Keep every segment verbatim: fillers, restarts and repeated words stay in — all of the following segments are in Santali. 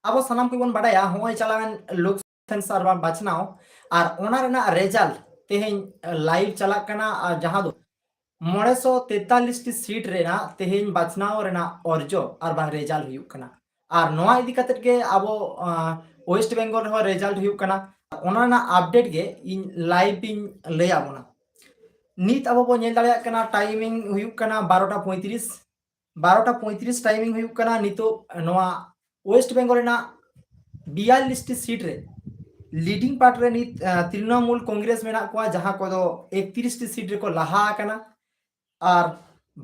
ᱟᱵᱚ ᱥᱟᱱᱟᱢ ᱠᱚᱵᱚᱱ ᱵᱟᱰᱟᱭᱟ, ᱦᱚᱸᱜᱼᱚᱭ ᱪᱟᱞᱟᱣᱮᱱ ᱞᱳᱠ ᱥᱮᱱᱥᱟᱨ ᱵᱟᱝ ᱵᱟᱪᱷᱱᱟᱣ, ᱟᱨ ᱚᱱᱟ ᱨᱮᱱᱟᱜ ᱨᱮᱡᱟᱞᱴ ᱛᱮᱦᱮᱧ ᱞᱟᱭᱤᱵᱷ ᱪᱟᱞᱟᱜ ᱠᱟᱱᱟ, ᱟᱨ ᱡᱟᱦᱟᱸ ᱫᱚ ᱢᱚᱬᱮ ᱥᱚ ᱛᱮᱛᱟᱞᱤᱥ ᱴᱤ ᱥᱤᱴ ᱨᱮᱱᱟᱜ ᱛᱮᱦᱮᱧ ᱵᱟᱪᱷᱱᱟᱣ ᱨᱮᱱᱟᱜ ᱚᱨᱡᱚ ᱟᱨ ᱵᱟᱝ ᱨᱮᱡᱟᱞᱴ ᱦᱩᱭᱩᱜ ᱠᱟᱱᱟ᱾ ᱟᱨ ᱱᱚᱣᱟ ᱤᱫᱤ ᱠᱟᱛᱮᱫ ᱜᱮ ᱟᱵᱚ, ᱟᱸ, ᱳᱭᱮᱥᱴ ᱵᱮᱝᱜᱚᱞ ᱨᱮᱦᱚᱸ ᱨᱮᱡᱟᱞᱴ ᱦᱩᱭᱩᱜ ᱠᱟᱱᱟ, ᱚᱱᱟ ᱨᱮᱱᱟᱜ ᱟᱯᱰᱮᱴ ᱜᱮ ᱤᱧ ᱞᱟᱭᱤᱵᱷ ᱤᱧ ᱞᱟᱹᱭ ᱟᱵᱚᱱᱟ᱾ ᱱᱤᱛ ᱟᱵᱚ ᱵᱚᱱ ᱧᱮᱞ ᱫᱟᱲᱮᱭᱟᱜ ᱠᱟᱱᱟ, ᱴᱟᱭᱢᱤᱝ ᱦᱩᱭᱩᱜ ᱠᱟᱱᱟ ᱵᱟᱨᱚᱴᱟ ᱯᱚᱸᱭᱛᱨᱤᱥ, ᱵᱟᱨᱚᱴᱟ ᱯᱚᱸᱭᱛᱨᱤᱥ ᱴᱟᱭᱢᱤᱝ ᱦᱩᱭᱩᱜ ᱠᱟᱱᱟ᱾ ᱱᱤᱛᱚᱜ ᱱᱚᱣᱟ ᱳᱭᱮᱥᱴ ᱵᱮᱝᱜᱚᱞ ᱨᱮᱱᱟᱜ ᱵᱤᱭᱟᱞᱞᱤᱥ ᱴᱤ ᱥᱤᱴ ᱨᱮ ᱞᱤᱰᱤᱝ ᱯᱟᱨᱴ ᱨᱮ ᱱᱤᱛ, ᱟᱸ, ᱛᱨᱤᱱᱚᱢᱩᱞ ᱠᱚᱝᱜᱨᱮᱥ ᱢᱮᱱᱟᱜ ᱠᱚᱣᱟ, ᱡᱟᱦᱟᱸ ᱠᱚᱫᱚ ᱮᱠᱛᱨᱤᱥ ᱴᱤ ᱥᱤᱴ ᱨᱮᱠᱚ ᱞᱟᱦᱟ ᱟᱠᱟᱱᱟ, ᱟᱨ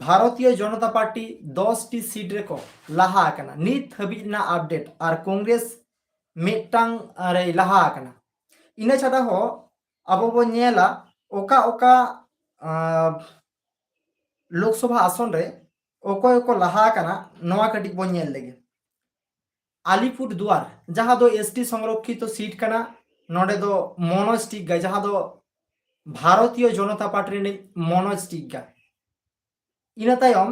ᱵᱷᱟᱨᱚᱛᱤᱭᱚ ᱡᱚᱱᱚᱛᱟ ᱯᱟᱨᱴᱤ ᱫᱚᱥ ᱴᱤ ᱥᱤᱴ ᱨᱮᱠᱚ ᱞᱟᱦᱟ ᱟᱠᱟᱱᱟ ᱱᱤᱛ ᱦᱟᱹᱵᱤᱡ ᱨᱮᱱᱟᱜ ᱟᱯᱰᱮᱴ, ᱟᱨ ᱠᱚᱝᱜᱨᱮᱥ ᱢᱤᱫᱴᱟᱝ ᱨᱮᱭ ᱞᱟᱦᱟ ᱟᱠᱟᱱᱟ᱾ ᱤᱱᱟᱹ ᱪᱷᱟᱰᱟ ᱦᱚᱸ ᱟᱵᱚ ᱵᱚᱱ ᱧᱮᱞᱟ ᱚᱠᱟ ᱚᱠᱟ, ᱟᱸ, ᱞᱳᱠᱥᱚᱵᱷᱟ ᱟᱥᱚᱱ ᱨᱮ ᱚᱠᱚᱭ ᱠᱚ ᱞᱟᱦᱟ ᱟᱠᱟᱱᱟ, ᱱᱚᱣᱟ ᱠᱟᱹᱴᱤᱡ ᱵᱚᱱ ᱧᱮᱞ ᱞᱮᱜᱮ᱾ ᱟᱞᱤᱯᱩᱨ ᱫᱩᱣᱟᱨ, ᱡᱟᱦᱟᱸ ᱫᱚ ᱮᱥ ᱴᱤ ᱥᱚᱝᱨᱚᱠᱠᱷᱤᱛᱚ ᱥᱤᱴ ᱠᱟᱱᱟ, ᱱᱚᱰᱮ ᱫᱚ ᱢᱚᱱᱳᱡᱽ ᱴᱤᱜᱜᱟ, ᱡᱟᱦᱟᱸ ᱫᱚ ᱵᱷᱟᱨᱚᱛᱤᱭᱚ ᱡᱚᱱᱚᱛᱟ ᱯᱟᱨᱴᱤ ᱨᱤᱱᱤᱡ ᱢᱚᱱᱳᱡᱽ ᱴᱤᱜᱜᱟ᱾ ᱤᱱᱟᱹ ᱛᱟᱭᱚᱢ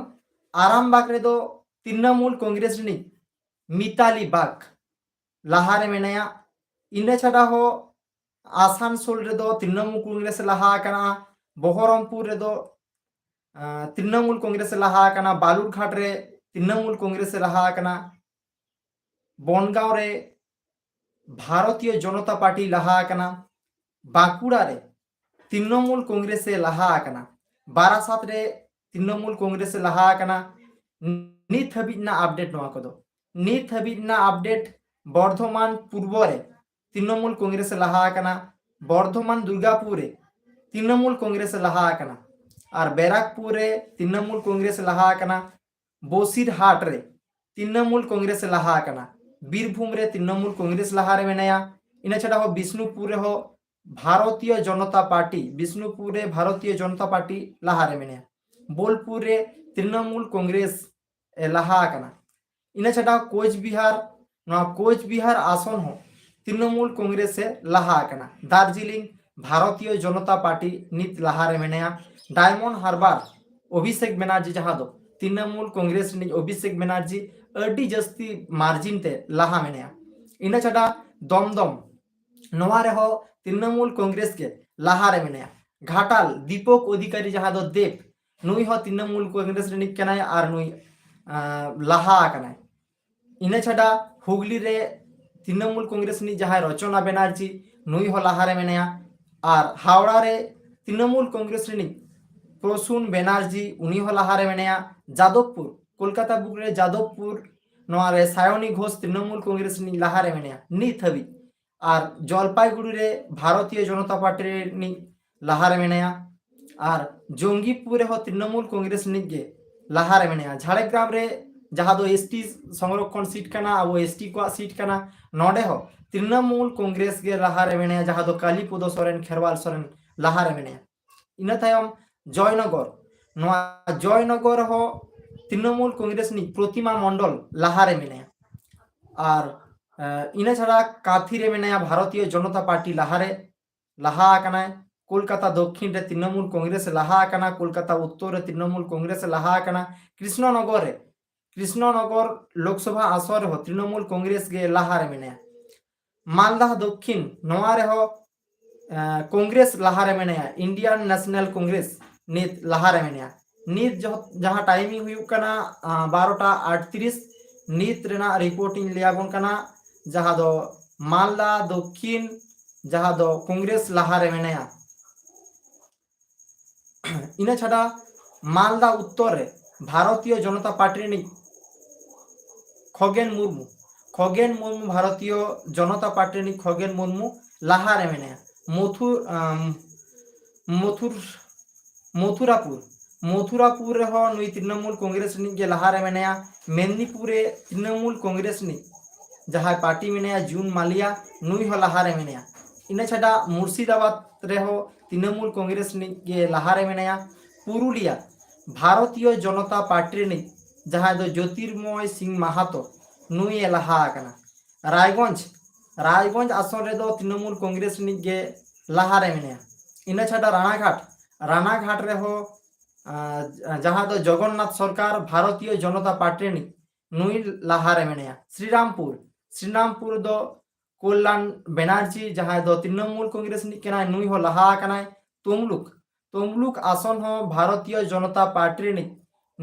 ᱟᱨᱟᱢᱵᱟᱜᱽ ᱨᱮᱫᱚ ᱛᱨᱤᱱᱚᱢᱩᱞ ᱠᱚᱝᱜᱨᱮᱥ ᱨᱤᱱᱤᱡ ᱢᱤᱛᱟᱞᱤ ᱵᱟᱜᱽ ᱞᱟᱦᱟᱨᱮ ᱢᱮᱱᱟᱭᱟ᱾ ᱤᱱᱟᱹ ᱪᱷᱟᱰᱟ ᱦᱚᱸ ᱟᱥᱟᱱᱥᱳᱞ ᱨᱮᱫᱚ ᱛᱨᱤᱱᱚᱢᱩᱞ ᱠᱚᱝᱜᱨᱮᱥ ᱮ ᱞᱟᱦᱟ ᱟᱠᱟᱱᱟ, ᱵᱚᱦᱚᱨᱚᱢᱯᱩᱨ ᱨᱮᱫᱚ, ᱟᱸ, ᱛᱨᱤᱱᱚᱢᱩᱞ ᱠᱚᱝᱜᱨᱮᱥ ᱮ ᱞᱟᱦᱟ ᱟᱠᱟᱱᱟ, ᱵᱟᱞᱩᱨᱜᱷᱟᱴ ᱨᱮ ᱛᱨᱤᱱᱚᱢᱩᱞ ᱠᱚᱝᱜᱨᱮᱥ ᱮ ᱞᱟᱦᱟ ᱟᱠᱟᱱᱟ, ᱵᱚᱱᱜᱟᱸᱣ ᱨᱮ ᱵᱷᱟᱨᱚᱛᱤᱭᱚ ᱡᱚᱱᱚᱛᱟ ᱯᱟᱨᱴᱤ ᱞᱟᱦᱟ ᱟᱠᱟᱱᱟ, ᱵᱟᱸᱠᱩᱲᱟ ᱨᱮ ᱛᱨᱤᱱᱚᱢᱩᱞ ᱠᱚᱝᱜᱨᱮᱥ ᱮ ᱞᱟᱦᱟ ᱟᱠᱟᱱᱟ, ᱵᱟᱨᱟᱥᱟᱛ ᱨᱮ ᱛᱨᱤᱱᱚᱢᱩᱞ ᱠᱚᱝᱜᱨᱮᱥ ᱮ ᱞᱟᱦᱟ ᱟᱠᱟᱱᱟ᱾ ᱱᱤᱛ ᱦᱟᱹᱵᱤᱡ ᱨᱮᱱᱟᱜ ᱟᱯᱰᱮᱴ ᱱᱚᱣᱟ ᱠᱚᱫᱚ᱾ ᱱᱤᱛ ᱦᱟᱹᱵᱤᱡ ᱨᱮᱱᱟᱜ ᱟᱯᱰᱮᱴ, ᱵᱚᱨᱫᱷᱚᱢᱟᱱ ᱯᱩᱨᱵᱚ ᱨᱮ ᱛᱨᱤᱱᱚᱢᱩᱞ ᱠᱚᱝᱜᱨᱮᱥ ᱮ ᱞᱟᱦᱟ ᱟᱠᱟᱱᱟ, ᱵᱚᱨᱫᱷᱚᱢᱟᱱ ᱫᱩᱨᱜᱟᱯᱩᱨ ᱨᱮ ᱛᱨᱤᱱᱚᱢᱩᱞ ᱠᱚᱝᱜᱨᱮᱥ ᱮ ᱞᱟᱦᱟ ᱟᱠᱟᱱᱟ, ᱟᱨ ᱵᱮᱨᱟᱠᱯᱩᱨ ᱨᱮ ᱛᱨᱤᱱᱚᱢᱩᱞ ᱠᱚᱝᱜᱨᱮᱥ ᱮ ᱞᱟᱦᱟ ᱟᱠᱟᱱᱟ, ᱵᱚᱥᱤᱨᱦᱟᱴ ᱨᱮ ᱛᱨᱤᱱᱚᱢᱩᱞ ᱠᱚᱝᱜᱨᱮᱥ ᱮ ᱞᱟᱦᱟ ᱟᱠᱟᱱᱟ, ᱵᱤᱨᱵᱷᱩᱢ ᱨᱮ ᱛᱨᱤᱱᱚᱢᱩᱞ ᱠᱚᱝᱜᱨᱮᱥ ᱞᱟᱦᱟᱨᱮ ᱢᱮᱱᱟᱭᱟ, ᱤᱱᱟᱹ ᱪᱷᱟᱰᱟ ᱦᱚᱸ ᱵᱤᱥᱱᱩᱯᱩᱨ ᱨᱮᱦᱚᱸ ᱵᱷᱟᱨᱚᱛᱤᱭᱚ ᱡᱚᱱᱚᱛᱟ ᱯᱟᱨᱴᱤ, ᱵᱤᱥᱱᱩᱯᱩᱨ ᱨᱮ ᱵᱷᱟᱨᱚᱛᱤᱭᱚ ᱡᱚᱱᱚᱛᱟ ᱯᱟᱨᱴᱤ ᱞᱟᱦᱟᱨᱮ ᱢᱮᱱᱟᱭᱟ, ᱵᱳᱞᱯᱩᱨ ᱨᱮ ᱛᱨᱤᱱᱚᱢᱩᱞ ᱠᱚᱝᱜᱨᱮᱥ ᱮ ᱞᱟᱦᱟ ᱟᱠᱟᱱᱟ᱾ ᱤᱱᱟᱹ ᱪᱷᱟᱰᱟ ᱠᱳᱪᱵᱤᱦᱟᱨ, ᱱᱚᱣᱟ ᱠᱳᱪᱵᱤᱦᱟᱨ ᱟᱥᱚᱱ ᱦᱚᱸ ᱛᱨᱤᱱᱚᱢᱩᱞ ᱠᱚᱝᱜᱨᱮᱥ ᱮ ᱞᱟᱦᱟ ᱟᱠᱟᱱᱟ᱾ ᱫᱟᱨᱡᱤᱞᱤᱝ ᱵᱷᱟᱨᱚᱛᱤᱭᱚ ᱡᱚᱱᱚᱛᱟ ᱯᱟᱨᱴᱤ ᱱᱤᱛ ᱞᱟᱦᱟᱨᱮ ᱢᱮᱱᱟᱭᱟ᱾ ᱰᱟᱭᱢᱚᱱᱰ ᱦᱟᱨᱵᱟᱨ ᱚᱵᱷᱤᱥᱮᱠ ᱵᱮᱱᱟᱨᱡᱤ, ᱡᱟᱦᱟᱸ ᱫᱚ ᱛᱨᱤᱱᱚᱢᱩᱞ ᱠᱚᱝᱜᱨᱮᱥ ᱨᱤᱱᱤᱡ ᱚᱵᱷᱤᱥᱮᱠ ᱵᱮᱱᱟᱨᱡᱤ, ᱟᱹᱰᱤ ᱡᱟᱹᱥᱛᱤ ᱢᱟᱨᱡᱤᱱ ᱛᱮ ᱞᱟᱦᱟ ᱢᱮᱱᱟᱭᱟ᱾ ᱤᱱᱟᱹ ᱪᱷᱟᱰᱟ ᱫᱚᱢᱫᱚᱢ, ᱱᱚᱣᱟ ᱨᱮᱦᱚᱸ ᱛᱨᱤᱱᱚᱢᱩᱞ ᱠᱚᱝᱜᱨᱮᱥ ᱜᱮ ᱞᱟᱦᱟᱨᱮ ᱢᱮᱱᱟᱭᱟ᱾ ᱜᱷᱟᱴᱟᱞ, ᱫᱤᱯᱚᱠ ᱚᱫᱷᱤᱠᱟᱨᱤ, ᱡᱟᱦᱟᱸ ᱫᱚ ᱫᱮᱵ, ᱱᱩᱭ ᱦᱚᱸ ᱛᱨᱤᱱᱚᱢᱩᱞ ᱠᱚᱝᱜᱨᱮᱥ ᱨᱤᱱᱤᱡ ᱠᱟᱱᱟᱭ ᱟᱨ ᱱᱩᱭ, ᱟᱸ, ᱞᱟᱦᱟ ᱟᱠᱟᱱᱟᱭ᱾ ᱤᱱᱟᱹ ᱪᱷᱟᱰᱟ ᱦᱩᱜᱽᱞᱤ ᱨᱮ ᱛᱨᱤᱱᱚᱢᱩᱞ ᱠᱚᱝᱜᱨᱮᱥ ᱨᱤᱱᱤᱡ ᱡᱟᱦᱟᱸᱭ ᱨᱚᱪᱚᱱᱟ ᱵᱮᱱᱟᱨᱡᱤ, ᱱᱩᱭ ᱦᱚᱸ ᱞᱟᱦᱟᱨᱮ ᱢᱮᱱᱟᱭᱟ᱾ ᱟᱨ ᱦᱟᱣᱲᱟ ᱨᱮ ᱛᱨᱤᱱᱚᱢᱩᱞ ᱠᱚᱝᱜᱨᱮᱥ ᱨᱤᱱᱤᱡ ᱯᱨᱚᱥᱩᱱ ᱵᱮᱱᱟᱨᱡᱤ, ᱩᱱᱤ ᱦᱚᱸ ᱞᱟᱦᱟᱨᱮ ᱢᱮᱱᱟᱭᱟ᱾ ᱡᱟᱫᱚᱵᱽᱯᱩᱨ, ᱠᱳᱞᱠᱟᱛᱟ ᱵᱩᱠ ᱨᱮ ᱡᱟᱫᱚᱵᱽᱯᱩᱨ, ᱱᱚᱣᱟ ᱨᱮ ᱥᱟᱭᱚᱱᱤ ᱜᱷᱳᱥ ᱛᱨᱤᱱᱚᱢᱩᱞ ᱠᱚᱝᱜᱨᱮᱥ ᱨᱤᱱᱤᱡ ᱞᱟᱦᱟᱨᱮ ᱢᱮᱱᱟᱭᱟ ᱱᱤᱛ ᱦᱟᱹᱵᱤᱡ᱾ ᱟᱨ ᱡᱚᱞᱯᱟᱭᱜᱩᱲᱤ ᱨᱮ ᱵᱷᱟᱨᱚᱛᱤᱭᱚ ᱡᱚᱱᱚᱛᱟ ᱯᱟᱨᱴᱤ ᱨᱤᱱᱤᱡ ᱞᱟᱦᱟᱨᱮ ᱢᱮᱱᱟᱭᱟ᱾ ᱟᱨ ᱡᱚᱝᱜᱤᱯᱩᱨ ᱨᱮᱦᱚᱸ ᱛᱨᱤᱱᱚᱢᱩᱞ ᱠᱚᱝᱜᱨᱮᱥ ᱨᱤᱱᱤᱡ ᱜᱮ ᱞᱟᱦᱟᱨᱮ ᱢᱮᱱᱟᱭᱟ᱾ ᱡᱷᱟᱲᱜᱨᱟᱢ ᱨᱮ, ᱡᱟᱦᱟᱸ ᱫᱚ ᱮᱥᱴᱤ ᱥᱚᱝᱨᱚᱠᱷᱚᱱ ᱥᱤᱴ ᱠᱟᱱᱟ, ᱟᱵᱚ ᱮᱥᱴᱤ ᱠᱚᱣᱟᱜ ᱥᱤᱴ ᱠᱟᱱᱟ, ᱱᱚᱰᱮ ᱦᱚᱸ ᱛᱨᱤᱱᱚᱢᱩᱞ ᱠᱚᱝᱜᱨᱮᱥ ᱜᱮ ᱞᱟᱦᱟᱨᱮ ᱢᱮᱱᱟᱭᱟ, ᱡᱟᱦᱟᱸ ᱫᱚ ᱠᱟᱞᱤᱯᱚᱫᱚ ᱥᱚᱨᱮᱱ, ᱠᱷᱮᱨᱣᱟᱞ ᱥᱚᱨᱮᱱ ᱞᱟᱦᱟᱨᱮ ᱢᱮᱱᱟᱭᱟ᱾ ᱤᱱᱟᱹ ᱛᱟᱭᱚᱢ ᱡᱚᱭᱱᱚᱜᱚᱨ, ᱱᱚᱣᱟ ᱡᱚᱭᱱᱚᱜᱚᱨ ᱨᱮᱦᱚᱸ ᱛᱨᱤᱱᱚᱢᱩᱞ ᱠᱚᱝᱜᱨᱮᱥ ᱨᱤᱱᱤᱡ ᱯᱨᱚᱛᱤᱢᱟ ᱢᱚᱱᱰᱚᱞ ᱞᱟᱦᱟᱨᱮ ᱢᱮᱱᱟᱭᱟ᱾ ᱟᱨ, ᱮ, ᱤᱱᱟᱹ ᱪᱷᱟᱲᱟ ᱠᱟᱛᱷᱤ ᱨᱮ ᱢᱮᱱᱟᱭᱟ ᱵᱷᱟᱨᱚᱛᱤᱭᱚ ᱡᱚᱱᱚᱛᱟ ᱯᱟᱨᱴᱤ ᱞᱟᱦᱟᱨᱮ, ᱞᱟᱦᱟ ᱟᱠᱟᱱᱟᱭ᱾ ᱠᱳᱞᱠᱟᱛᱟ ᱫᱚᱠᱠᱷᱤᱱ ᱨᱮ ᱛᱨᱤᱱᱚᱢᱩᱞ ᱠᱚᱝᱜᱨᱮᱥ ᱞᱟᱦᱟ ᱟᱠᱟᱱᱟ, ᱠᱳᱞᱠᱟᱛᱟ ᱩᱛᱛᱚᱨ ᱨᱮ ᱛᱨᱤᱱᱚᱢᱩᱞ ᱠᱚᱝᱜᱨᱮᱥ ᱞᱟᱦᱟ ᱟᱠᱟᱱᱟ, ᱠᱨᱤᱥᱱᱚᱱᱚᱜᱚᱨ ᱨᱮ, ᱠᱨᱤᱥᱱᱚᱱᱚᱜᱚᱨ ᱞᱳᱠᱥᱚᱵᱷᱟ ᱟᱥᱚᱱ ᱨᱮᱦᱚᱸ ᱛᱨᱤᱱᱚᱢᱩᱞ ᱠᱚᱝᱜᱨᱮᱥ ᱜᱮ ᱞᱟᱦᱟᱨᱮ ᱢᱮᱱᱟᱭᱟ᱾ ᱢᱟᱞᱫᱟ ᱫᱚᱠᱠᱷᱤᱱ, ᱱᱚᱣᱟ ᱨᱮᱦᱚᱸ, ᱮ, ᱠᱚᱝᱜᱨᱮᱥ ᱞᱟᱦᱟᱨᱮ ᱢᱮᱱᱟᱭᱟ, ᱤᱱᱰᱤᱭᱟᱱ ᱱᱮᱥᱱᱟᱞ ᱠᱚᱝᱜᱨᱮᱥ ᱱᱤᱛ ᱞᱟᱦᱟᱨᱮ ᱢᱮᱱᱟᱭᱟ᱾ ᱱᱤᱛ ᱡᱚᱦ-, ᱡᱟᱦᱟᱸ ᱴᱟᱭᱤᱢᱤᱝ ᱦᱩᱭᱩᱜ ᱠᱟᱱᱟ, ᱟ, ᱵᱟᱨᱚᱴᱟ ᱟᱴᱛᱨᱤᱥ, ᱱᱤᱛ ᱨᱮᱱᱟᱜ ᱨᱤᱯᱳᱨᱴ ᱤᱧ ᱞᱟᱹᱭ ᱟᱵᱚᱱ ᱠᱟᱱᱟ, ᱡᱟᱦᱟᱸ ᱫᱚ ᱢᱟᱞᱫᱟ ᱫᱚᱠᱠᱷᱤᱱ, ᱡᱟᱦᱟᱸ ᱫᱚ ᱠᱚᱝᱜᱨᱮᱥ ᱞᱟᱦᱟᱨᱮ ᱢᱮᱱᱟᱭᱟ᱾ ᱤᱱᱟᱹ ᱪᱷᱟᱰᱟ ᱢᱟᱞᱫᱟ ᱩᱛᱛᱚᱨ ᱨᱮ ᱵᱷᱟᱨᱚᱛᱤᱭᱚ ᱡᱚᱱᱚᱛᱟ ᱯᱟᱨᱴᱤ ᱨᱤᱱᱤᱡ ᱠᱷᱚᱜᱮᱱ ᱢᱩᱨᱢᱩ, ᱠᱷᱚᱜᱮᱱ ᱢᱩᱨᱢᱩ, ᱵᱷᱟᱨᱚᱛᱤᱭᱚ ᱡᱚᱱᱚᱛᱟ ᱯᱟᱨᱴᱤ ᱨᱤᱱᱤᱡ ᱠᱷᱚᱜᱮᱱ ᱢᱩᱨᱢᱩ ᱞᱟᱦᱟᱨᱮ ᱢᱮᱱᱟᱭᱟ᱾ ᱢᱚᱛᱷᱩ-, ᱟᱢ, ᱢᱚᱛᱷᱩᱨ-, ᱢᱚᱛᱷᱩᱨᱟᱯᱩᱨ, ᱢᱚᱛᱷᱩᱨᱟᱯᱩᱨ ᱨᱮᱦᱚᱸ ᱱᱩᱭ ᱛᱨᱤᱱᱚᱢᱩᱞ ᱠᱚᱝᱜᱨᱮᱥ ᱨᱤᱱᱤᱡ ᱜᱮ ᱞᱟᱦᱟᱨᱮ ᱢᱮᱱᱟᱭᱟ᱾ ᱢᱮᱫᱽᱱᱤᱯᱩᱨ ᱨᱮ ᱛᱨᱤᱱᱚᱢᱩᱞ ᱠᱚᱝᱜᱨᱮᱥ ᱨᱤᱱᱤᱡ ᱡᱟᱦᱟᱸᱭ ᱯᱟᱨᱴᱤ ᱢᱮᱱᱟᱭᱟ, ᱡᱩᱱ ᱢᱟᱞᱤᱭᱟ, ᱱᱩᱭ ᱦᱚᱸ ᱞᱟᱦᱟᱨᱮ ᱢᱮᱱᱟᱭᱟ᱾ ᱤᱱᱟᱹ ᱪᱷᱟᱰᱟ ᱢᱩᱨᱥᱤᱫᱟᱵᱟᱫᱽ ᱨᱮᱦᱚᱸ ᱛᱨᱤᱱᱚᱢᱩᱞ ᱠᱚᱝᱜᱨᱮᱥ ᱨᱤᱱᱤᱡ ᱜᱮ ᱞᱟᱦᱟᱨᱮ ᱢᱮᱱᱟᱭᱟ᱾ ᱯᱩᱨᱩᱞᱤᱭᱟ, ᱵᱷᱟᱨᱚᱛᱤᱭᱚ ᱡᱚᱱᱚᱛᱟ ᱯᱟᱨᱴᱤ ᱨᱤᱱᱤᱡ ᱡᱟᱦᱟᱸᱭ ᱫᱚ ᱡᱳᱛᱤᱨᱢᱚᱭ ᱥᱤᱝ ᱢᱟᱦᱟᱛᱚ, ᱱᱩᱭᱮ ᱞᱟᱦᱟ ᱟᱠᱟᱱᱟ᱾ ᱨᱟᱭᱜᱚᱸᱡᱽ, ᱨᱟᱭᱜᱚᱸᱡᱽ ᱟᱥᱚᱱ ᱨᱮᱫᱚ ᱛᱨᱤᱱᱚᱢᱩᱞ ᱠᱚᱝᱜᱨᱮᱥ ᱨᱤᱱᱤᱡ ᱜᱮ ᱞᱟᱦᱟᱨᱮ ᱢᱮᱱᱟᱭᱟ᱾ ᱤᱱᱟᱹ ᱪᱷᱟᱰᱟ ᱨᱟᱱᱟᱜᱷᱟᱴ, ᱨᱟᱱᱟᱜᱷᱟᱴ ᱨᱮᱦᱚᱸ, ᱟᱸ, ᱡᱟᱦᱟᱸ ᱫᱚ ᱡᱚᱜᱚᱱᱱᱟᱛᱷ ᱥᱚᱨᱠᱟᱨ, ᱵᱷᱟᱨᱚᱛᱤᱭᱚ ᱡᱚᱱᱚᱛᱟ ᱯᱟᱨᱴᱤ ᱨᱤᱱᱤᱡ, ᱱᱩᱭ ᱞᱟᱦᱟᱨᱮ ᱢᱮᱱᱟᱭᱟ᱾ ᱥᱨᱤᱨᱟᱢᱯᱩᱨ, ᱥᱨᱤᱨᱟᱢᱯᱩᱨ ᱫᱚ ᱠᱚᱞᱞᱟᱱ ᱵᱮᱱᱟᱨᱡᱤ, ᱡᱟᱦᱟᱸᱭ ᱫᱚ ᱛᱨᱤᱱᱚᱢᱩᱞ ᱠᱚᱝᱜᱨᱮᱥ ᱨᱤᱱᱤᱡ ᱠᱟᱱᱟᱭ, ᱱᱩᱭ ᱦᱚᱸ ᱞᱟᱦᱟ ᱟᱠᱟᱱᱟᱭ᱾ ᱛᱚᱢᱞᱩᱠ, ᱛᱚᱢᱞᱩᱠ ᱟᱥᱚᱱ ᱦᱚᱸ ᱵᱷᱟᱨᱚᱛᱤᱭᱚ ᱡᱚᱱᱚᱛᱟ ᱯᱟᱨᱴᱤ ᱨᱤᱱᱤᱡ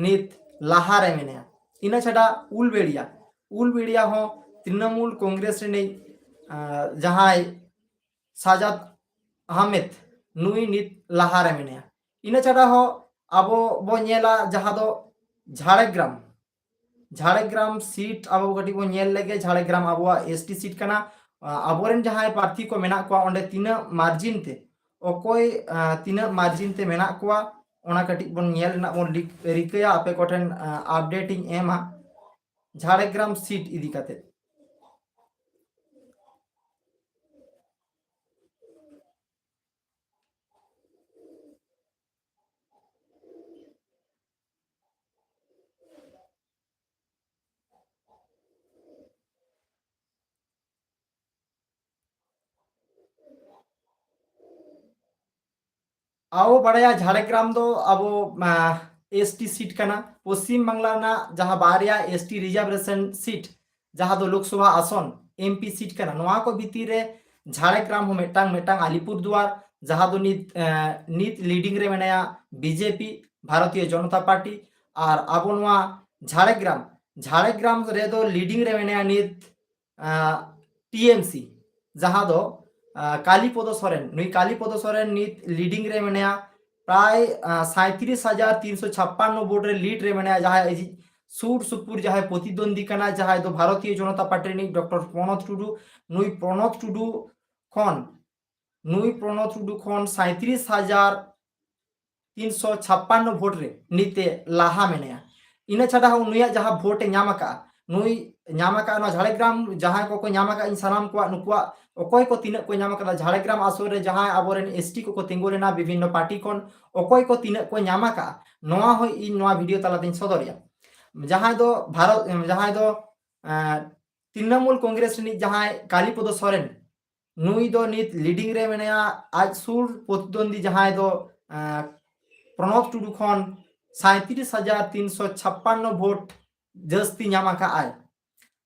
ᱱᱤᱛ ᱞᱟᱦᱟᱨᱮ ᱢᱮᱱᱟᱭᱟ᱾ ᱤᱱᱟᱹ ᱪᱷᱟᱰᱟ ᱩᱞᱵᱮᱲᱤᱭᱟ, ᱩᱞᱵᱮᱲᱤᱭᱟ ᱦᱚᱸ ᱛᱨᱤᱱᱚᱢᱩᱞ ᱠᱚᱝᱜᱨᱮᱥ ᱨᱤᱱᱤᱡ, ᱟᱸ, ᱡᱟᱦᱟᱸᱭ ᱥᱟᱡᱟᱫ ᱟᱦᱢᱮᱫ, ᱱᱩᱭ ᱱᱤᱛ ᱞᱟᱦᱟᱨᱮ ᱢᱮᱱᱟᱭᱟ᱾ ᱤᱱᱟᱹ ᱪᱷᱟᱰᱟ ᱦᱚᱸ ᱟᱵᱚ ᱵᱚ ᱧᱮᱞᱟ ᱡᱟᱦᱟᱸ ᱫᱚ ᱡᱷᱟᱲᱜᱨᱟᱢ, ᱡᱷᱟᱲᱜᱨᱟᱢ ᱥᱤᱴ ᱟᱵᱚ ᱠᱟᱹᱴᱤᱡ ᱵᱚᱱ ᱧᱮᱞ ᱞᱮᱜᱮ᱾ ᱡᱷᱟᱲᱜᱨᱟᱢ ᱟᱵᱚᱣᱟᱜ ᱮᱥ ᱴᱤ ᱥᱤᱴ ᱠᱟᱱᱟ᱾ ᱟᱸ, ᱟᱵᱚᱨᱮᱱ ᱡᱟᱦᱟᱸᱭ ᱯᱨᱟᱨᱛᱷᱤ ᱠᱚ ᱢᱮᱱᱟᱜ ᱠᱚᱣᱟ, ᱚᱸᱰᱮ ᱛᱤᱱᱟᱹᱜ ᱢᱟᱨᱡᱤᱱ ᱛᱮ, ᱚᱠᱚᱭ, ᱟᱸ, ᱛᱤᱱᱟᱹᱜ ᱢᱟᱨᱡᱤᱱ ᱛᱮ ᱢᱮᱱᱟᱜ ᱠᱚᱣᱟ, ᱚᱱᱟ ᱠᱟᱹᱴᱤᱡ ᱵᱚᱱ ᱧᱮᱞ ᱨᱮᱱᱟᱜ ᱵᱚᱱ ᱨᱤᱠ-, ᱨᱤᱠᱟᱹᱭᱟ᱾ ᱟᱯᱮ ᱠᱚᱴᱷᱮᱱ, ᱟᱸ, ᱟᱯᱰᱮᱴ ᱤᱧ ᱮᱢᱟ ᱡᱷᱟᱲᱜᱨᱟᱢ ᱥᱤᱴ ᱤᱫᱤ ᱠᱟᱛᱮ᱾ ᱟᱵᱚ ᱵᱟᱲᱟᱭᱟ ᱡᱷᱟᱲᱜᱨᱟᱢ ᱫᱚ ᱟᱵᱚ, ᱟᱸ, ᱮᱥ ᱴᱤ ᱥᱤᱴ ᱠᱟᱱᱟ᱾ ᱯᱚᱥᱪᱤᱢ ᱵᱟᱝᱞᱟ ᱨᱮᱱᱟᱜ ᱡᱟᱦᱟᱸ ᱵᱟᱨᱭᱟ ᱮᱥ ᱴᱤ ᱨᱤᱡᱟᱨᱵᱷᱮᱥᱚᱱ ᱥᱤᱴ, ᱡᱟᱦᱟᱸ ᱫᱚ ᱞᱳᱠᱥᱚᱵᱷᱟ ᱟᱥᱚᱱ, ᱮᱢ ᱯᱤ ᱥᱤᱴ ᱠᱟᱱᱟ, ᱱᱚᱣᱟ ᱠᱚ ᱵᱷᱤᱛᱤᱨ ᱨᱮ ᱡᱷᱟᱲᱜᱨᱟᱢ ᱦᱚᱸ ᱢᱤᱫᱴᱟᱝ, ᱢᱤᱫᱴᱟᱝ ᱟᱞᱤᱯᱩᱨ ᱫᱩᱣᱟᱨ, ᱡᱟᱦᱟᱸ ᱫᱚ ᱱᱤᱛ, ᱮᱸ, ᱱᱤᱛ ᱞᱤᱰᱤᱝ ᱨᱮ ᱢᱮᱱᱟᱭᱟ B J P, Bharatiya Janata party. ᱟᱨ ᱟᱵᱚ ᱱᱚᱣᱟ ᱡᱷᱟᱲᱜᱨᱟᱢ, ᱡᱷᱟᱲᱜᱨᱟᱢ ᱨᱮᱫᱚ ᱞᱤᱰᱤᱝ ᱨᱮ ᱢᱮᱱᱟᱭᱟ ᱱᱤᱛ, ᱟᱸ, ᱴᱤ ᱮᱢ ᱥᱤ, ᱡᱟᱦᱟᱸ ᱫᱚ, ᱟᱸ, ᱠᱟᱞᱤᱯᱚᱫᱚ ᱥᱚᱨᱮᱱ, ᱱᱩᱭ ᱠᱟᱞᱤᱯᱚᱫᱚ ᱥᱚᱨᱮᱱ ᱱᱤᱛ ᱞᱤᱰᱤᱝ ᱨᱮ ᱢᱮᱱᱟᱭᱟ᱾ ᱯᱨᱟᱭ, ᱟᱸ, ᱥᱟᱸᱭᱛᱨᱤᱥ ᱦᱟᱡᱟᱨ ᱛᱤᱱᱥᱚ ᱪᱷᱟᱯᱯᱟᱱᱱᱚ ᱵᱷᱳᱴ ᱨᱮ ᱞᱤᱰ ᱨᱮ ᱢᱮᱱᱟᱭᱟ, ᱡᱟᱦᱟᱸᱭ ᱟᱡᱤᱡ ᱥᱩᱨ ᱥᱩᱯᱩᱨ ᱡᱟᱦᱟᱸᱭ ᱯᱨᱚᱛᱤᱫᱣᱚᱱᱫᱤ ᱠᱟᱱᱟ, ᱡᱟᱦᱟᱸᱭ ᱫᱚ ᱵᱷᱟᱨᱚᱛᱤᱭᱚ ᱡᱚᱱᱚᱛᱟ ᱯᱟᱨᱴᱤ ᱨᱤᱱᱤᱡ ᱰᱚᱠᱴᱚᱨ ᱯᱨᱚᱱᱚᱛ ᱴᱩᱰᱩ᱾ ᱱᱩᱭ ᱯᱨᱚᱱᱚᱛ ᱴᱩᱰᱩ ᱠᱷᱚᱱ, ᱱᱩᱭ ᱯᱨᱚᱱᱚᱛ ᱴᱩᱰᱩ ᱠᱷᱚᱱ ᱥᱟᱸᱭᱛᱨᱤᱥ ᱦᱟᱡᱟᱨ ᱛᱤᱱᱥᱚ ᱪᱷᱟᱯᱯᱟᱱᱱᱚ ᱵᱷᱳᱴ ᱨᱮ ᱱᱤᱛᱮ ᱞᱟᱦᱟ ᱢᱮᱱᱟᱭᱟ᱾ ᱤᱱᱟᱹ ᱪᱷᱟᱰᱟ ᱦᱚᱸ ᱱᱩᱭᱟᱜ ᱡᱟᱦᱟᱸ ᱵᱷᱳᱴ ᱮ ᱧᱟᱢ ᱟᱠᱟᱫᱼᱟ, ᱱᱩᱭ ᱧᱟᱢ ᱟᱠᱟᱫᱼᱟ ᱱᱚᱣᱟ ᱡᱷᱟᱲᱜᱨᱟᱢ, ᱡᱟᱦᱟᱸᱭ ᱠᱚᱠᱚ ᱧᱟᱢ ᱟᱠᱟᱫ, ᱤᱧ ᱥᱟᱱᱟᱢ ᱠᱚᱣᱟᱜ, ᱱᱩᱠᱩᱣᱟᱜ ᱚᱠᱚᱭ ᱠᱚ ᱛᱤᱱᱟᱹᱜ ᱠᱚ ᱧᱟᱢ ᱟᱠᱟᱫᱟ, ᱡᱷᱟᱲᱜᱨᱟᱢ ᱟᱥᱚᱱ ᱨᱮ ᱡᱟᱦᱟᱸᱭ ᱟᱵᱚᱨᱮᱱ ᱮᱥ ᱴᱤ ᱠᱚᱠᱚ ᱛᱤᱸᱜᱩ ᱞᱮᱱᱟ ᱵᱤᱵᱷᱤᱱᱱᱚ ᱯᱟᱨᱴᱤ ᱠᱷᱚᱱ, ᱚᱠᱚᱭ ᱠᱚ ᱛᱤᱱᱟᱹᱜ ᱠᱚ ᱧᱟᱢ ᱟᱠᱟᱫᱼᱟ, ᱱᱚᱣᱟ ᱦᱚᱸ ᱤᱧ ᱱᱚᱣᱟ ᱵᱷᱤᱰᱤᱭᱳ ᱛᱟᱞᱟᱛᱮᱧ ᱥᱚᱫᱚᱨᱮᱜᱼᱟ᱾ ᱡᱟᱦᱟᱸᱭ ᱫᱚ ᱵᱷᱟᱨᱚᱛ, ᱡᱟᱦᱟᱸᱭ ᱫᱚ, ᱮᱸ, ᱛᱨᱤᱱᱚᱢᱩᱞ ᱠᱚᱝᱜᱨᱮᱥ ᱨᱤᱱᱤᱡ ᱡᱟᱦᱟᱸᱭ ᱠᱟᱞᱤᱯᱚᱫᱚ ᱥᱚᱨᱮᱱ, ᱱᱩᱭ ᱫᱚ ᱱᱤᱛ ᱞᱤᱰᱤᱝ ᱨᱮ ᱢᱮᱱᱟᱭᱟ᱾ ᱟᱡ ᱥᱩᱨ ᱯᱨᱚᱛᱤᱫᱣᱚᱱᱫᱤ ᱡᱟᱦᱟᱸᱭ ᱫᱚ, ᱮᱸ, ᱯᱨᱚᱱᱚᱵ ᱴᱩᱰᱩ ᱠᱷᱚᱱ ᱥᱟᱸᱭᱛᱨᱤᱥ ᱦᱟᱡᱟᱨ ᱛᱤᱱᱥᱚ ᱪᱷᱟᱯᱯᱟᱱᱱᱚ ᱵᱷᱳᱴ ᱡᱟᱹᱥᱛᱤ ᱧᱟᱢ ᱟᱠᱟᱫ ᱟᱭ,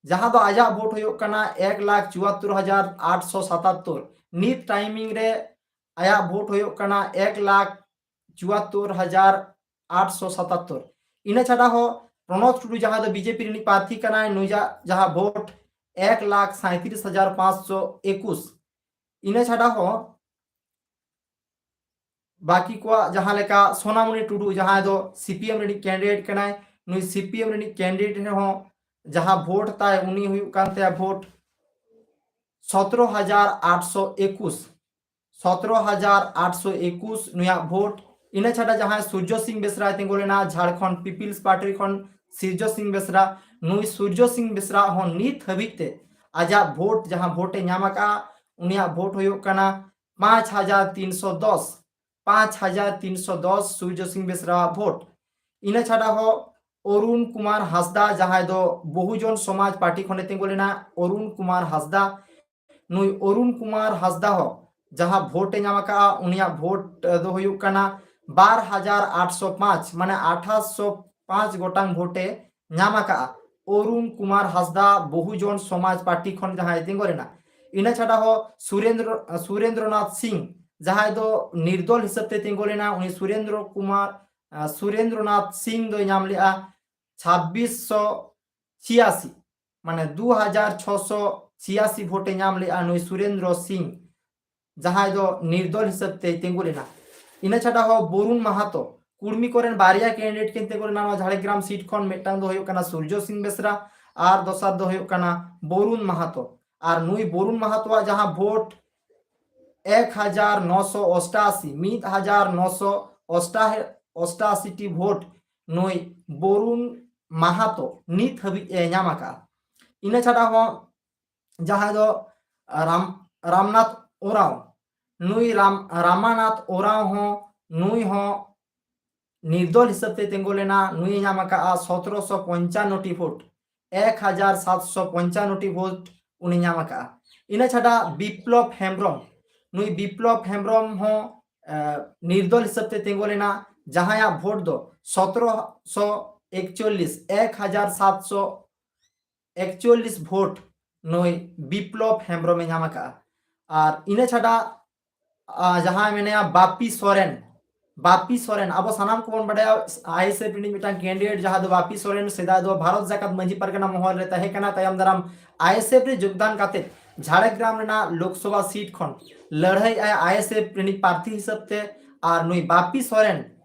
ᱡᱟᱦᱟᱸ ᱫᱚ ᱟᱡᱟᱜ ᱵᱷᱳᱴ ᱦᱩᱭᱩᱜ ᱠᱟᱱᱟ ᱮᱠ ᱞᱟᱠᱷ ᱪᱩᱣᱟᱛᱛᱳᱨ ᱦᱟᱡᱟᱨ ᱟᱴᱥᱚ ᱥᱟᱛᱟᱛᱛᱳᱨ᱾ ᱱᱤᱛ ᱴᱟᱭᱢᱤᱝ ᱨᱮ ᱟᱭᱟᱜ ᱵᱷᱳᱴ ᱦᱩᱭᱩᱜ ᱠᱟᱱᱟ ᱮᱠ ᱞᱟᱠᱷ ᱪᱩᱣᱟᱛᱛᱳᱨ ᱦᱟᱡᱟᱨ ᱟᱴᱥᱚ ᱥᱟᱛᱟᱛᱛᱳᱨ᱾ ᱤᱱᱟᱹ ᱪᱷᱟᱰᱟ ᱦᱚᱸ ᱯᱨᱚᱱᱚᱵᱽ ᱴᱩᱰᱩ, ᱡᱟᱦᱟᱸ ᱫᱚ ᱵᱤᱡᱮᱯᱤ ᱨᱤᱱᱤᱡ ᱯᱨᱟᱨᱛᱷᱤ ᱠᱟᱱᱟᱭ, ᱱᱩᱭᱟᱜ ᱡᱟᱦᱟᱸ ᱵᱷᱳᱴ ᱮᱠ ᱞᱟᱠᱷ ᱥᱟᱸᱭᱛᱨᱤᱥ ᱦᱟᱡᱟᱨ ᱯᱟᱸᱪᱥᱚ ᱮᱠᱩᱥ᱾ ᱤᱱᱟᱹ ᱪᱷᱟᱰᱟ ᱦᱚᱸ ᱵᱟᱹᱠᱤ ᱠᱚᱣᱟᱜ ᱡᱟᱦᱟᱸ ᱞᱮᱠᱟ ᱥᱳᱱᱟᱢᱩᱱᱤ ᱴᱩᱰᱩ, ᱡᱟᱦᱟᱸᱭ ᱫᱚ ᱥᱤᱯᱤᱮᱢ ᱨᱤᱱᱤᱡ ᱠᱮᱱᱰᱤᱰᱮᱴ ᱠᱟᱱᱟᱭ, ᱱᱩᱭ ᱥᱤᱯᱤᱮᱢ ᱨᱤᱱᱤᱡ ᱠᱮᱱᱰᱤᱰᱮᱴ ᱨᱮᱦᱚᱸ ᱡᱟᱦᱟᱸ ᱵᱷᱳᱴ ᱛᱟᱭ, ᱩᱱᱤ ᱦᱩᱭᱩᱜ ᱠᱟᱱ ᱛᱟᱭᱟ ᱵᱷᱳᱴ ᱥᱚᱛᱨᱚ ᱦᱟᱡᱟᱨ ᱟᱴᱥᱚ ᱮᱠᱩᱥ᱾ ᱥᱚᱛᱨᱚ ᱦᱟᱡᱟᱨ ᱟᱴᱥᱚ ᱮᱠᱩᱥ ᱱᱩᱭᱟᱜ ᱵᱷᱳᱴ᱾ ᱤᱱᱟᱹ ᱪᱷᱟᱰᱟ ᱡᱟᱦᱟᱸᱭ ᱥᱩᱨᱡᱚ ᱥᱤᱝ ᱵᱮᱥᱨᱟᱭ ᱛᱤᱸᱜᱩ ᱞᱮᱱᱟ ᱡᱷᱟᱲᱠᱷᱚᱸᱰ ᱯᱤᱯᱤᱞᱥ ᱯᱟᱨᱴᱤ ᱠᱷᱚᱱ, ᱥᱩᱨᱡᱚ ᱥᱤᱝ ᱵᱮᱥᱨᱟ, ᱱᱩᱭ ᱥᱩᱨᱡᱚ ᱥᱤᱝ ᱵᱮᱥᱨᱟ ᱦᱚᱸ ᱱᱤᱛ ᱦᱟᱹᱵᱤᱡ ᱛᱮ ᱟᱡᱟᱜ ᱵᱷᱳᱴ, ᱡᱟᱦᱟᱸ ᱵᱷᱳᱴ ᱮ ᱧᱟᱢ ᱟᱠᱟᱫᱼᱟ, ᱩᱱᱤᱭᱟᱜ ᱵᱷᱳᱴ ᱦᱩᱭᱩᱜ ᱠᱟᱱᱟ ᱯᱟᱸᱪ ᱦᱟᱡᱟᱨ ᱛᱤᱱᱥᱚ ᱫᱚᱥ᱾ ᱯᱟᱸᱪ ᱦᱟᱡᱟᱨ ᱛᱤᱱᱥᱚ ᱫᱚᱥ ᱥᱩᱨᱡᱚ ᱥᱤᱝ ᱵᱮᱥᱨᱟᱣᱟᱜ ᱵᱷᱳᱴ᱾ ᱤᱱᱟᱹ ᱪᱷᱟᱰᱟ ᱦᱚᱸ ᱚᱨᱩᱱ ᱠᱩᱢᱟᱨ ᱦᱟᱸᱥᱫᱟ, ᱡᱟᱦᱟᱸᱭ ᱫᱚ ᱵᱚᱦᱩᱡᱚᱱ ᱥᱚᱢᱟᱡᱽ ᱯᱟᱨᱴᱤ ᱠᱷᱚᱱᱮ ᱛᱤᱸᱜᱩ ᱞᱮᱱᱟ, ᱚᱨᱩᱱ ᱠᱩᱢᱟᱨ ᱦᱟᱸᱥᱫᱟ, ᱱᱩᱭ ᱚᱨᱩᱱ ᱠᱩᱢᱟᱨ ᱦᱟᱸᱥᱫᱟ ᱦᱚᱸ ᱡᱟᱦᱟᱸ ᱵᱷᱳᱴ ᱮ ᱧᱟᱢ ᱟᱠᱟᱫᱼᱟ, ᱩᱱᱤᱭᱟᱜ ᱵᱷᱳᱴ, ᱮ, ᱫᱚ ᱦᱩᱭᱩᱜ ᱠᱟᱱᱟ ᱵᱟᱨ ᱦᱟᱡᱟᱨ ᱟᱴᱥᱚ ᱯᱟᱸᱪ, ᱢᱟᱱᱮ ᱟᱴᱷᱟᱥᱚ ᱯᱟᱸᱪ ᱜᱚᱴᱟᱝ ᱵᱷᱳᱴ ᱮ ᱧᱟᱢ ᱟᱠᱟᱫᱼᱟ᱾ ᱚᱨᱩᱱ ᱠᱩᱢᱟᱨ ᱦᱟᱸᱥᱫᱟ, ᱵᱚᱦᱩᱡᱚᱱ ᱥᱚᱢᱟᱡᱽ ᱯᱟᱨᱴᱤ ᱠᱷᱚᱱ ᱡᱟᱦᱟᱸᱭ ᱛᱤᱸᱜᱩ ᱞᱮᱱᱟ᱾ ᱤᱱᱟᱹ ᱪᱷᱟᱰᱟ ᱦᱚᱸ ᱥᱩᱨᱮᱱᱫᱨᱚ, ᱥᱩᱨᱮᱱᱫᱨᱚᱱᱟᱛᱷ ᱥᱤᱝ, ᱡᱟᱦᱟᱸᱭ ᱫᱚ ᱱᱤᱨᱫᱚᱞ ᱦᱤᱥᱟᱹᱵ ᱛᱮ ᱛᱤᱸᱜᱩ ᱞᱮᱱᱟ, ᱩᱱᱤ ᱥᱩᱨᱮᱱᱫᱨᱚ ᱠᱩᱢᱟᱨ, ᱟ, ᱥᱩᱨᱮᱱᱫᱨᱚᱱᱟᱛᱷ ᱥᱤᱝ ᱫᱚᱭ ᱧᱟᱢ ᱞᱮᱫᱼᱟ ᱪᱷᱟᱵᱵᱤᱥᱥᱚ ᱪᱷᱤᱭᱟᱥᱤ, ᱢᱟᱱᱮ ᱫᱩ ᱦᱟᱡᱟᱨ ᱪᱷᱚᱥᱚ ᱪᱷᱤᱭᱟᱥᱤ ᱵᱷᱳᱴ ᱮ ᱧᱟᱢ ᱞᱮᱫᱼᱟ ᱱᱩᱭ ᱥᱩᱨᱮᱱᱫᱨᱚ ᱥᱤᱝ, ᱡᱟᱦᱟᱸᱭ ᱫᱚ ᱱᱤᱨᱫᱚᱞ ᱦᱤᱥᱟᱹᱵ ᱛᱮᱭ ᱛᱤᱸᱜᱩ ᱞᱮᱱᱟ᱾ ᱤᱱᱟᱹ ᱪᱷᱟᱰᱟ ᱦᱚᱸ ᱵᱚᱨᱩᱱ ᱢᱟᱦᱟᱛᱚ, ᱠᱩᱲᱢᱤ ᱠᱚᱨᱮᱱ ᱵᱟᱨᱭᱟ ᱠᱮᱱᱰᱤᱰᱮᱴ ᱠᱤᱱ ᱛᱤᱸᱜᱩ ᱞᱮᱱᱟ ᱱᱚᱣᱟ ᱡᱷᱟᱲᱜᱨᱟᱢ ᱥᱤᱴ ᱠᱷᱚᱱ, ᱢᱤᱫᱴᱟᱝ ᱫᱚ ᱦᱩᱭᱩᱜ ᱠᱟᱱᱟ ᱥᱩᱨᱡᱚ ᱥᱤᱝ ᱵᱮᱥᱨᱟ ᱟᱨ ᱫᱚᱥᱟᱨ ᱫᱚ ᱦᱩᱭᱩᱜ ᱠᱟᱱᱟ ᱵᱚᱨᱩᱱ ᱢᱟᱦᱟᱛᱚ᱾ ᱟᱨ ᱱᱩᱭ ᱵᱚᱨᱩᱱ ᱢᱟᱦᱟᱛᱚᱣᱟᱜ ᱡᱟᱦᱟᱸ ᱵᱷᱳᱴ ᱮᱠ ᱦᱟᱡᱟᱨ ᱱᱚᱥᱚ ᱚᱥᱴᱟᱥᱤ, ᱢᱤᱫ ᱦᱟᱡᱟᱨ ᱱᱚᱥᱚ ᱚᱥᱴᱟᱥᱤ ᱴᱤ ᱵᱷᱳᱴ ᱱᱩᱭ ᱵᱚᱨᱩᱱ ᱢᱟᱦᱟᱛᱚ ᱱᱤᱛ ᱦᱟᱹᱵᱤᱡ ᱮ ᱧᱟᱢ ᱟᱠᱟᱫᱼᱟ᱾ ᱤᱱᱟᱹ ᱪᱷᱟᱰᱟ ᱦᱚᱸ ᱡᱟᱦᱟᱸᱭ ᱫᱚ ᱨᱟᱢ, ᱨᱟᱢᱱᱟᱛᱷ ᱳᱨᱟᱸᱣ, ᱱᱩᱭ ᱨᱟᱢ, ᱨᱟᱢᱟᱱᱟᱛᱷ ᱳᱨᱟᱸᱣ ᱦᱚᱸ, ᱱᱩᱭ ᱦᱚᱸ ᱱᱤᱨᱫᱚᱞ ᱦᱤᱥᱟᱹᱵ ᱛᱮ ᱛᱤᱸᱜᱩ ᱞᱮᱱᱟ, ᱱᱩᱭᱮ ᱧᱟᱢ ᱟᱠᱟᱫᱼᱟ ᱥᱚᱛᱨᱚᱥᱚ ᱯᱚᱧᱪᱟᱱᱱᱚ ᱴᱤ ᱵᱷᱳᱴ, ᱮᱠ ᱦᱟᱡᱟᱨ ᱥᱟᱛᱥᱚ ᱯᱚᱧᱪᱟᱱᱱᱚ ᱴᱤ ᱵᱷᱳᱴ ᱩᱱᱤ ᱧᱟᱢ ᱟᱠᱟᱫᱼᱟ᱾ ᱤᱱᱟᱹ ᱪᱷᱟᱰᱟ ᱵᱤᱯᱞᱚᱵ ᱦᱮᱢᱵᱨᱚᱢ, ᱱᱩᱭ ᱵᱤᱯᱞᱚᱵ ᱦᱮᱢᱵᱨᱚᱢ ᱦᱚᱸ, ᱮ, ᱱᱤᱨᱫᱚᱞ ᱦᱤᱥᱟᱹᱵ ᱛᱮ ᱛᱤᱸᱜᱩ ᱞᱮᱱᱟ, ᱡᱟᱦᱟᱸᱭᱟᱜ ᱵᱷᱳᱴ ᱫᱚ ᱥᱚᱛᱨᱚᱥᱚ ᱮᱠᱪᱚᱞᱞᱤᱥ, ᱮᱠ ᱦᱟᱡᱟᱨ ᱥᱟᱛᱥᱚ ᱮᱠᱪᱚᱞᱞᱤᱥ ᱵᱷᱳᱴ ᱱᱩᱭ ᱵᱤᱯᱞᱚᱵ ᱦᱮᱢᱵᱨᱚᱢᱮ ᱧᱟᱢ ᱟᱠᱟᱫᱼᱟ᱾ ᱟᱨ ᱤᱱᱟᱹ ᱪᱷᱟᱰᱟ, ᱟ, ᱡᱟᱦᱟᱸᱭ ᱢᱮᱱᱟᱭᱟ ᱵᱟᱯᱤ ᱥᱚᱨᱮᱱ, ᱵᱟᱯᱤ ᱥᱚᱨᱮᱱ, ᱟᱵᱚ ᱥᱟᱱᱟᱢ ᱠᱚᱵᱚᱱ ᱵᱟᱰᱟᱭᱟ ᱟᱭᱮᱥᱮᱯᱷ ᱨᱤᱱᱤᱡ ᱢᱤᱫᱴᱟᱝ ᱠᱮᱱᱰᱤᱰᱮᱴ, ᱡᱟᱦᱟᱸ ᱫᱚ ᱵᱟᱯᱤ ᱥᱚᱨᱮᱱ ᱥᱮᱫᱟᱭ ᱫᱚ ᱵᱷᱟᱨᱚᱛ ᱡᱟᱠᱟᱛ ᱢᱟᱹᱡᱷᱤ ᱯᱟᱨᱜᱟᱱᱟ ᱢᱚᱦᱚᱞ ᱨᱮ ᱛᱟᱦᱮᱸ ᱠᱟᱱᱟ, ᱛᱟᱭᱚᱢ ᱫᱟᱨᱟᱢ ᱟᱭᱮᱥᱮᱯᱷ ᱨᱮ ᱡᱳᱜᱽᱫᱟᱱ ᱠᱟᱛᱮ ᱡᱷᱟᱲᱜᱨᱟᱢ ᱨᱮᱱᱟᱜ ᱞᱳᱠᱥᱚᱵᱷᱟ ᱥᱤᱴ ᱠᱷᱚᱱ ᱞᱟᱹᱲᱦᱟᱹᱭ ᱟᱭ ᱟᱭᱮᱥᱮᱯᱷ ᱨᱤᱱᱤᱡ ᱯᱨᱟᱨᱛᱷᱤ ᱦᱤᱥᱟᱹᱵ ᱛᱮ᱾ ᱟᱨ ᱱᱩᱭ ᱵᱟᱯᱤ ᱥᱚᱨᱮᱱ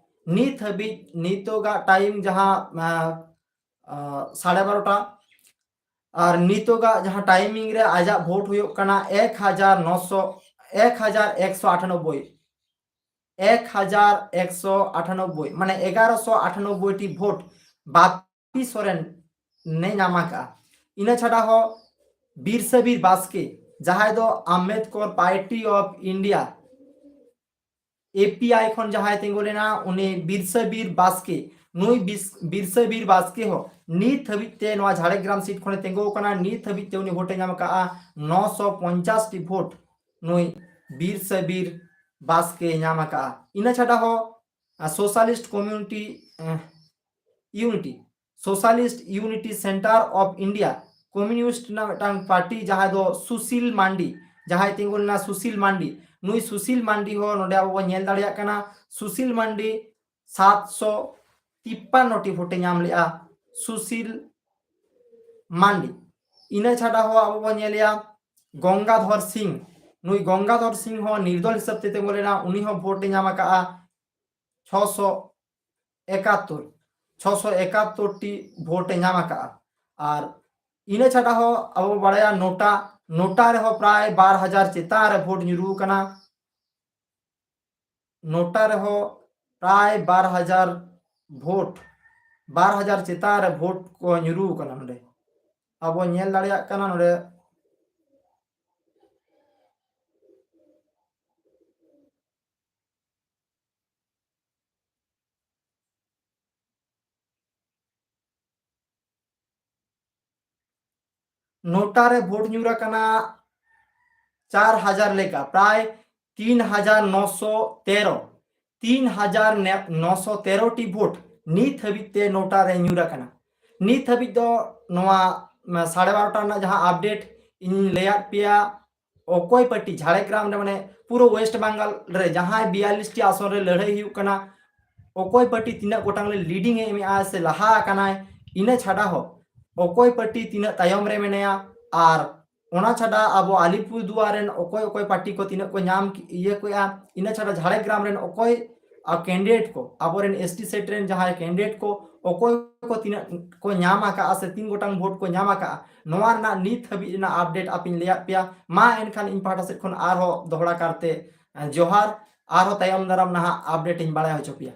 ᱱᱤᱛ ᱦᱟᱹᱵᱤᱡ, ᱱᱤᱛᱚᱜᱟᱜ ᱴᱟᱭᱤᱢ ᱡᱟᱦᱟᱸ, ᱟ, ᱟ, ᱥᱟᱲᱮ ᱵᱟᱨᱚᱴᱟ, ᱟᱨ ᱱᱤᱛᱚᱜᱟᱜ ᱡᱟᱦᱟᱸ ᱴᱟᱭᱢᱤᱝ ᱨᱮ ᱟᱡᱟᱜ ᱵᱷᱳᱴ ᱦᱩᱭᱩᱜ ᱠᱟᱱᱟ ᱮᱠ ᱦᱟᱡᱟᱨ ᱱᱚᱥᱚ, ᱮᱠ ᱦᱟᱡᱟᱨ ᱮᱠᱥᱚ ᱟᱴᱷᱟᱱᱚᱵᱵᱳᱭ, ᱮᱠ ᱦᱟᱡᱟᱨ ᱮᱠᱥᱚ ᱟᱴᱷᱟᱱᱚᱵᱵᱳᱭ, ᱢᱟᱱᱮ ᱮᱜᱟᱨᱚᱥᱚ ᱟᱴᱷᱟᱱᱚᱵᱵᱳᱭ ᱴᱤ ᱵᱷᱳᱴ ᱵᱟᱯᱤ ᱥᱚᱨᱮᱱ ᱱᱮ ᱧᱟᱢ ᱟᱠᱟᱫᱼᱟ᱾ ᱤᱱᱟᱹ ᱪᱷᱟᱰᱟ ᱦᱚᱸ ᱵᱤᱨᱥᱟᱹ ᱵᱤᱨ ᱵᱟᱥᱠᱮ, ᱡᱟᱦᱟᱸᱭ ᱫᱚ Ambedkar party of India, A P I ᱠᱷᱚᱱ ᱡᱟᱦᱟᱸᱭ ᱛᱤᱸᱜᱩ ᱞᱮᱱᱟ, ᱩᱱᱤ ᱵᱤᱨᱥᱟᱹ ᱵᱤᱨ ᱵᱟᱥᱠᱮ, ᱱᱩᱭ ᱵᱤᱥ-, ᱵᱤᱨᱥᱟᱹ ᱵᱤᱨ ᱵᱟᱥᱠᱮ ᱦᱚᱸ ᱱᱤᱛ ᱦᱟᱹᱵᱤᱡ ᱛᱮ ᱱᱚᱣᱟ ᱡᱷᱟᱲᱜᱨᱟᱢ ᱥᱤᱴ ᱠᱷᱚᱱᱮ ᱛᱤᱸᱜᱩ ᱟᱠᱟᱱᱟ᱾ ᱱᱤᱛ ᱦᱟᱹᱵᱤᱡ ᱛᱮ ᱩᱱᱤ ᱵᱷᱳᱴᱮ ᱧᱟᱢ ᱟᱠᱟᱫᱼᱟ ᱱᱚᱥᱚ ᱯᱚᱧᱪᱟᱥ ᱴᱤ ᱵᱷᱳᱴ ᱱᱩᱭ ᱵᱤᱨᱥᱟᱹ ᱵᱤᱨ ᱵᱟᱥᱠᱮ ᱧᱟᱢ ᱟᱠᱟᱫᱼᱟ᱾ ᱤᱱᱟᱹ ᱪᱷᱟᱰᱟ ᱦᱚᱸ, ᱟ, ᱥᱳᱥᱟᱞᱤᱥᱴ ᱠᱚᱢᱤᱭᱩᱱᱤᱴᱤ, ᱮ, unity, socialist unity centre of India, communist ᱨᱮᱱᱟᱜ ᱢᱤᱫᱴᱟᱝ ᱯᱟᱨᱴᱤ, ᱡᱟᱦᱟᱸ ᱫᱚ ᱥᱩᱥᱤᱞ ᱢᱟᱱᱰᱤ, ᱡᱟᱦᱟᱸᱭ ᱛᱤᱸᱜᱩ ᱞᱮᱱᱟ ᱥᱩᱥᱤᱞ ᱢᱟᱱᱰᱤ, ᱱᱩᱭ ᱥᱩᱥᱤᱞ ᱢᱟᱱᱰᱤ ᱦᱚᱸ ᱱᱚᱰᱮ ᱟᱵᱚ ᱵᱚᱱ ᱧᱮᱞ ᱫᱟᱲᱮᱭᱟᱜ ᱠᱟᱱᱟ, ᱥᱩᱥᱤᱞ ᱢᱟᱱᱰᱤ ᱥᱟᱛᱥᱚ ᱛᱤᱯᱯᱟᱱᱱᱚ ᱴᱤ ᱵᱷᱳᱴᱮ ᱧᱟᱢ ᱞᱮᱜᱼᱟ, ᱥᱩᱥᱤᱞ ᱢᱟᱱᱰᱤ᱾ ᱤᱱᱟᱹ ᱪᱷᱟᱰᱟ ᱦᱚᱸ ᱟᱵᱚ ᱵᱚᱱ ᱧᱮᱞᱮᱭᱟ ᱜᱚᱝᱜᱟᱫᱷᱚᱨ ᱥᱤᱝ, ᱱᱩᱭ ᱜᱚᱝᱜᱟᱫᱷᱚᱨ ᱥᱤᱝ ᱦᱚᱸ ᱱᱤᱨᱫᱚᱞ ᱦᱤᱥᱟᱹᱵ ᱛᱮ ᱛᱤᱸᱜᱩ ᱞᱮᱱᱟ, ᱩᱱᱤ ᱦᱚᱸ ᱵᱷᱳᱴᱮ ᱧᱟᱢ ᱟᱠᱟᱫᱼᱟ ᱪᱷᱚᱥᱚ ᱮᱠᱟᱛᱛᱳᱨ, ᱪᱷᱚᱥᱚ ᱮᱠᱟᱛᱛᱳᱨ ᱴᱤ ᱵᱷᱳᱴᱮ ᱧᱟᱢ ᱟᱠᱟᱫᱼᱟ᱾ ᱟᱨ ᱤᱱᱟᱹ ᱪᱷᱟᱰᱟ ᱦᱚᱸ ᱟᱵᱚ ᱵᱚ ᱵᱟᱲᱟᱭᱟ ᱱᱳᱴᱟ, ᱱᱳᱴᱟ ᱨᱮᱦᱚᱸ ᱯᱨᱟᱭ ᱵᱟᱨ ᱦᱟᱡᱟᱨ ᱪᱮᱛᱟᱱ ᱨᱮ ᱵᱷᱳᱴ ᱧᱩᱨᱩ ᱟᱠᱟᱱᱟ᱾ ᱱᱳᱴᱟ ᱨᱮᱦᱚᱸ ᱯᱨᱟᱭ ᱵᱟᱨ ᱦᱟᱡᱟᱨ ᱵᱷᱳᱴ, ᱵᱟᱨ ᱦᱟᱡᱟᱨ ᱪᱮᱛᱟᱱ ᱨᱮ ᱵᱷᱳᱴ ᱠᱚ ᱧᱩᱨᱩ ᱟᱠᱟᱱᱟ᱾ ᱱᱚᱰᱮ ᱟᱵᱚ ᱧᱮᱞ ᱫᱟᱲᱮᱭᱟᱜ ᱠᱟᱱᱟ, ᱱᱚᱰᱮ ᱱᱳᱴᱟ ᱨᱮ ᱵᱷᱳᱴ ᱧᱩᱨ ᱟᱠᱟᱱᱟ ᱪᱟᱨ ᱦᱟᱡᱟᱨ ᱞᱮᱠᱟ, ᱯᱨᱟᱭ ᱛᱤᱱ ᱦᱟᱡᱟᱨ ᱱᱚᱥᱚ ᱛᱮᱨᱚ, ᱛᱤᱱ ᱦᱟᱡᱟᱨ ᱱᱚᱥᱚ ᱛᱮᱨᱚ ᱴᱤ ᱵᱷᱳᱴ ᱱᱤᱛ ᱦᱟᱹᱵᱤᱡ ᱛᱮ ᱱᱚᱴᱟ ᱨᱮ ᱧᱩᱨ ᱟᱠᱟᱱᱟ᱾ ᱱᱤᱛ ᱦᱟᱹᱵᱤᱡ ᱫᱚ ᱱᱚᱣᱟ ᱥᱟᱲᱮ ᱵᱟᱨᱚᱴᱟ ᱨᱮᱱᱟᱜ ᱡᱟᱦᱟᱸ ᱟᱯᱰᱮᱴ ᱤᱧᱤᱧ ᱞᱟᱹᱭᱟᱫ ᱯᱮᱭᱟ, ᱚᱠᱚᱭ ᱯᱟᱨᱴᱤ ᱡᱷᱟᱲᱜᱨᱟᱢ ᱨᱮ, ᱢᱟᱱᱮ ᱯᱩᱨᱟᱹ ᱳᱭᱮᱥᱴ ᱵᱟᱝᱜᱟᱞ ᱨᱮ ᱡᱟᱦᱟᱸᱭ ᱵᱤᱭᱟᱞᱤᱥ ᱴᱤ ᱟᱥᱚᱱ ᱨᱮ ᱞᱟᱹᱲᱦᱟᱹᱭ ᱦᱩᱭᱩᱜ ᱠᱟᱱᱟ, ᱚᱠᱚᱭ ᱯᱟᱨᱴᱤ ᱛᱤᱱᱟᱹᱜ ᱜᱚᱴᱟᱝ ᱞᱮ ᱞᱤᱰᱤᱝ ᱮ ᱮᱢᱮᱜᱼᱟ ᱥᱮ ᱞᱟᱦᱟ ᱟᱠᱟᱱᱟᱭ, ᱤᱱᱟᱹ ᱪᱷᱟᱰᱟ ᱦᱚᱸ ᱚᱠᱚᱭ ᱯᱟᱨᱴᱤ ᱛᱤᱱᱟᱹᱜ ᱛᱟᱭᱚᱢ ᱨᱮ ᱢᱮᱱᱟᱭᱟ, ᱟᱨ ᱚᱱᱟ ᱪᱷᱟᱰᱟ ᱟᱵᱚ ᱟᱞᱤᱯᱩᱨ ᱫᱩᱣᱟᱨ ᱨᱮᱱ ᱚᱠᱚᱭ ᱚᱠᱚᱭ ᱯᱟᱨᱴᱤ ᱠᱚ ᱛᱤᱱᱟᱹᱜ ᱠᱚ ᱧᱟᱢ ᱠᱮ-, ᱤᱭᱟᱹ ᱠᱮᱜᱼᱟ, ᱤᱱᱟᱹ ᱪᱷᱟᱰᱟ ᱡᱷᱟᱲᱜᱨᱟᱢ ᱨᱮᱱ ᱚᱠᱚᱭ ᱠᱮᱱᱰᱤᱰᱮᱴ ᱠᱚ, ᱟᱵᱚᱨᱮᱱ ᱮᱥ ᱴᱤ ᱥᱮᱴ ᱨᱮᱱ ᱡᱟᱦᱟᱸᱭ ᱠᱮᱱᱰᱤᱰᱮᱴ ᱠᱚ ᱚᱠᱚᱭ ᱠᱚ ᱛᱤᱱᱟᱹᱜ ᱠᱚ ᱧᱟᱢ ᱟᱠᱟᱜᱼᱟ ᱥᱮ ᱛᱤᱱ ᱜᱚᱴᱟᱝ ᱵᱷᱳᱴ ᱠᱚ ᱧᱟᱢ ᱟᱠᱟᱜᱼᱟ, ᱱᱚᱣᱟ ᱨᱮᱱᱟᱜ ᱱᱤᱛ ᱦᱟᱹᱵᱤᱡ ᱨᱮᱱᱟᱜ ᱟᱯᱰᱮᱴ ᱟᱯᱮᱧ ᱞᱟᱹᱭᱟᱫ ᱯᱮᱭᱟ᱾ ᱢᱟ ᱮᱱᱠᱷᱟᱱ ᱤᱧ ᱯᱟᱦᱴᱟ ᱥᱮᱫ ᱠᱷᱚᱱ ᱟᱨᱦᱚᱸ ᱫᱚᱦᱲᱟ ᱠᱟᱨᱛᱮ, ᱮ, ᱡᱚᱦᱟᱨ, ᱟᱨᱦᱚᱸ ᱛᱟᱭᱚᱢ ᱫᱟᱨᱟᱢ ᱱᱟᱦᱟᱜ ᱟᱯᱰᱮᱴ ᱤᱧ ᱵᱟᱲᱟᱭ ᱦᱚᱪᱚ ᱯᱮᱭᱟ᱾